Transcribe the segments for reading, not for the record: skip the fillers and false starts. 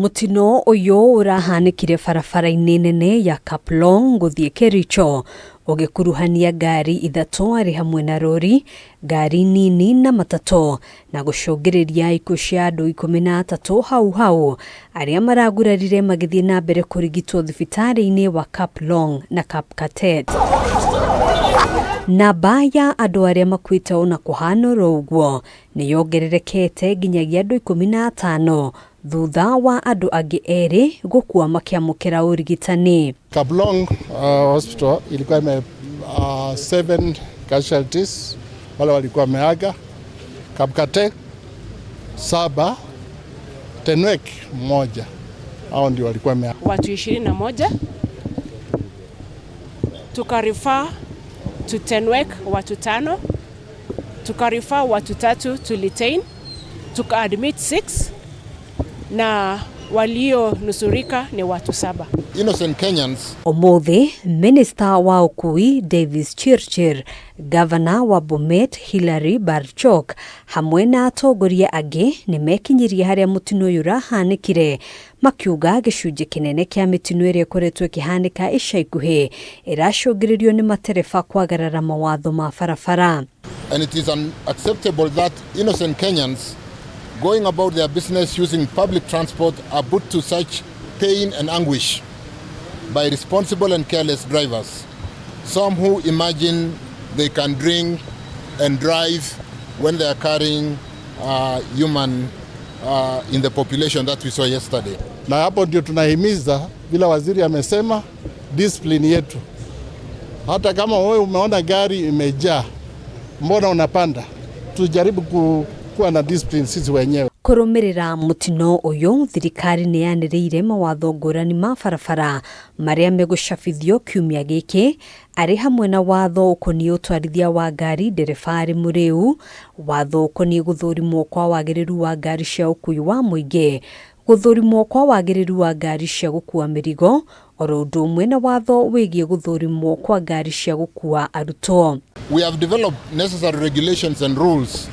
Mũtino ũyũ ũrahanĩkire barabara-inĩ nene ya Kaplong gũthiĩ Kericho ũgĩkuruhania ngari ithatũ arĩ hamwe na rori, ngari nini na matatũ na gũcũngĩrĩria ikuũ cia andũ 13 hau hau arĩa maragurarire magĩthiĩ na mbere kũrigitwo thibitarĩ-inĩ wa Kaplong na Kapkatet. Namba ya andũ arĩa makuĩte ona kũhana oro ũguo nĩ yongererekete nginyagia andũ 15 thutha wa andũ angĩ erĩ gũkua makĩamũkĩra ũrigitani. Kaplong Hospital ilikuwa ime 7 casualties wale walikuwa wameaga, Kapkatet 7, Tenwek 1, hao ndio walikuwa wameaga. Watu 21 tukarefer to Tenwek watu 5, tukarefer watu 3 to Litein, tukaadmit 6 na walionusurika ni watu 7. Innocent Kenyans. Ũmũthĩ Minister wa ũkui Davis Chirchir, Governor wa Bomet Hilary Barchok hamwe na atongoria angĩ nĩ mekinyirie harĩa mũtino ũyũ ũrahanĩkire, makiuga gĩcunjĩ kĩnene kĩa mĩtino ĩrĩa ĩkoretwo ĩkĩhanĩka ica ikuhĩ ĩracũngĩrĩrio nĩ matereba kwagarara mawatho ma barabara. And it is unacceptable that innocent Kenyans going about their business using public transport are put to such pain and anguish by responsible and careless drivers, some who imagine they can drink and drive when they are carrying human in the population that we saw yesterday. Na hapo ndio tunahimiza, vile waziri amesema, discipline yetu. Hata kama wewe umeona gari imejaa, mbona unapanda? Tujaribu kuwa na discipline sisi wenyewe. Kũrũmĩrĩra mũtino ũyũ, thirikari nĩ yanĩrĩire mawatho ngũrani ma barabara marĩa megũcabithio kiumia gĩkĩ, arĩ hamwe na watho ũkoniĩ ũtwarithia wa ngari ndereba arĩ mũrĩu, watho ũkoniĩ gũthũrimwo kwa wagĩrĩru wa ngari cia ũkuui wa mũingĩ, gũthũrimwo kwa wagĩrĩru wa ngari cia gũkua mĩrigo, oro ũndũ ũmwe na watho wĩgiĩ gũthũrimwo kwa ngari cia gũkua arutwo. We have developed necessary regulations and rules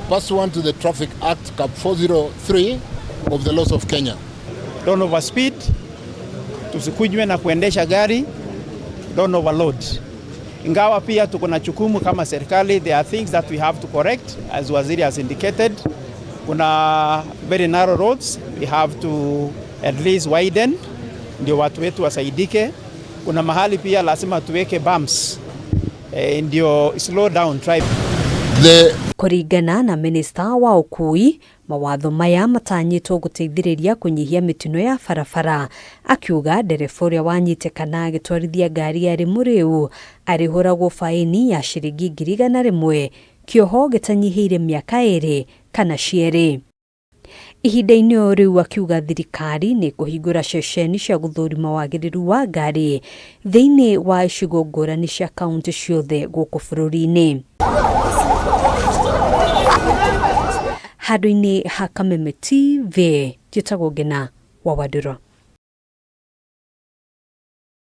pursuant to the Traffic Act Cap 403 of the laws of Kenya. Don't overspeed, tusikunywe na kuendesha gari, don't overload. Ingawa pia tuko na jukumu kama serikali, there are things that we have to correct as waziri has indicated. Kuna very narrow roads, we have to at least widen ndio watu wetu wasaidike. Kuna mahali pia lazima tuweke bumps, ndio slow down traffic. The Kũringana na minista wa ũkui, mawatho maya matanyĩtwo gũteithĩrĩria kũnyihia mĩtino ya barabara, akiuga ndereba ũrĩa wanyitĩkana agĩtwarithia ngari arĩ mũrĩu arĩhũragwo baĩni ya ciringi 100,000, kĩoho gĩtanyihĩire mĩaka 2 kana cierĩ. Ihinda-inĩ o rĩu akiuga thirikari nĩ kũhingũra ceceni cia gũthũrima wagĩrĩru wa ngari thĩinĩ wa icigo ngũrani cia kaunti ciothe gũkũ bũrũri-inĩ. Handũ-inĩ ha Kameme TV, njĩtagwo Ngena wa Wandũrũ.